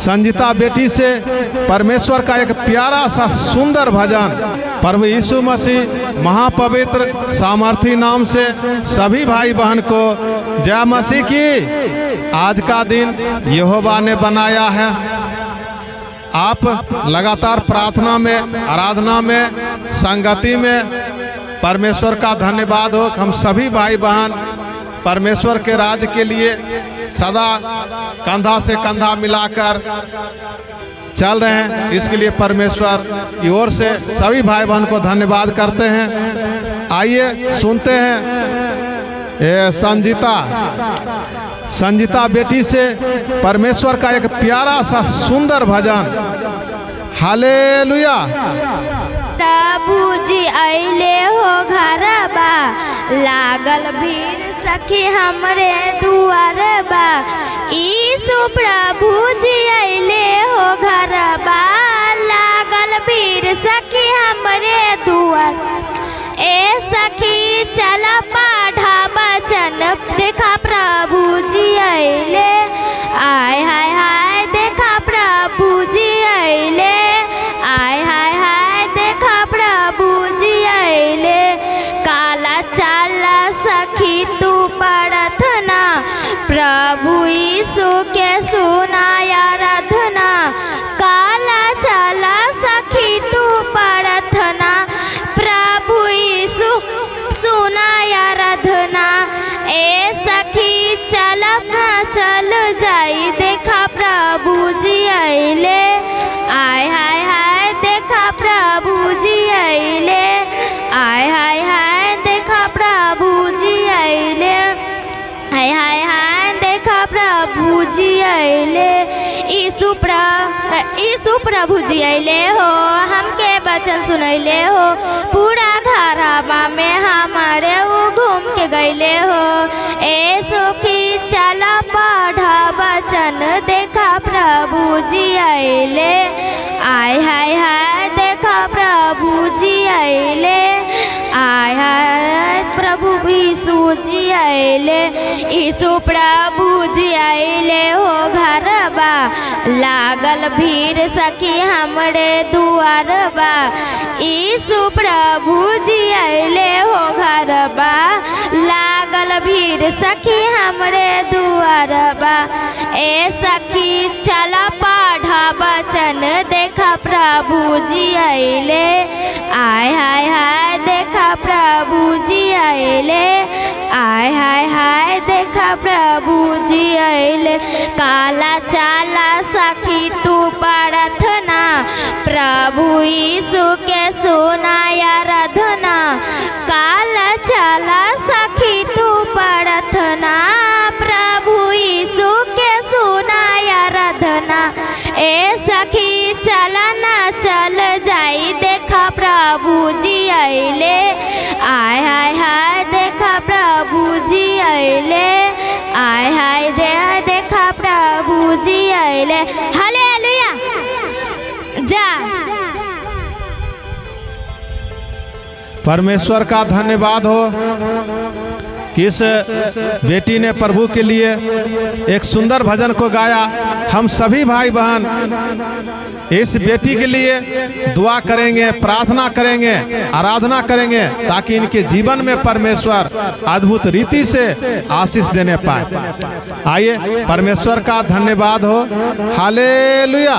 संजीता बेटी से परमेश्वर का एक प्यारा सा सुंदर भजन प्रभु यीशु मसीह महापवित्र सामर्थी नाम से सभी भाई बहन को जय मसीह की। आज का दिन यहोवा ने बनाया है। आप लगातार प्रार्थना में, आराधना में, संगति में परमेश्वर का धन्यवाद हो। हम सभी भाई बहन परमेश्वर के राज्य के लिए सदा कंधा से कंधा मिलाकर चल रहे हैं। इसके लिए परमेश्वर की ओर से सभी भाई बहन को धन्यवाद करते हैं। आइए सुनते हैं ये संजीता संजीता बेटी से परमेश्वर का एक प्यारा सा सुंदर भजन। हालेलुया। प्रभु जी अइले हो घरबा, लागल भीड़ सखी हमरे दुआरबा। यीशु प्रभु जी अइले हो घरबा, लागल भीड़ सखी हमरे दुआर। ए सखी चल पढ़ा बचन, देखा प्रभु जी अइले। आय हाय हाय देखा प्रभु जी अइले। आय हाय हाय देखा प्रभु जी अइले। काला चाला सखी तू प्रार्थना, प्रभु यीशु के सुनाया आराधना। काला चाला सखी तू प्रार्थना, प्रभु यीशु सुनाया आराधना। ए सखी चल ना चल जाई, देखा प्रभु जी अइले। आय हाय हाय देखा प्रभु जी अइले। आय हाय हाय देखा प्रभु जी अइले। हाय हाय हाय देखा प्रभु जी अइले। यीशु प्रभु जी अइले हो, हमके वचन सुनैले हो। पूरा घरवा में हमारे उ घूम के गइले हो। ए सखी चल पढ़ा वचन, देखा प्रभु जी अइले। आय हाय हाय देखा प्रभु जी अइले। आय हाय प्रभु यीशु जी अइले। यीशु प्रभु जी अइले हो घरबा, लागल भीड़ सखी हमरे दुआरबा। यीशु प्रभु जी अइले हो घरबा, लागल भीड़ सखी हमरे दुआरबा। ए सखी चल पढ़ा वचन, देखा प्रभु जी अइले। आय हाय हाय देखा प्रभु जी अइले। आय हाय हाय देखा प्रभु जी अइले। काला चाला सखी तू प्रार्थना, प्रभु यीशु के सुनाया आराधना। काला चाला सखी तू प्रार्थना, प्रभु यीशु के सुनाया आराधना। ए सखी चल ना चल जाई, देखा प्रभु जी अइले। आय हाय हाय देखा प्रभु जी अइले। आय हाय दे देखा प्रभु जी अइले। हालेलुया। जा। परमेश्वर का धन्यवाद हो कि इस बेटी ने प्रभु के लिए एक सुंदर भजन को गाया। हम सभी भाई बहन इस बेटी के लिए दुआ करेंगे, प्रार्थना करेंगे, आराधना करेंगे ताकि इनके जीवन में परमेश्वर अद्भुत रीति से आशीष देने पाए। आइए परमेश्वर का धन्यवाद हो। हालेलुया।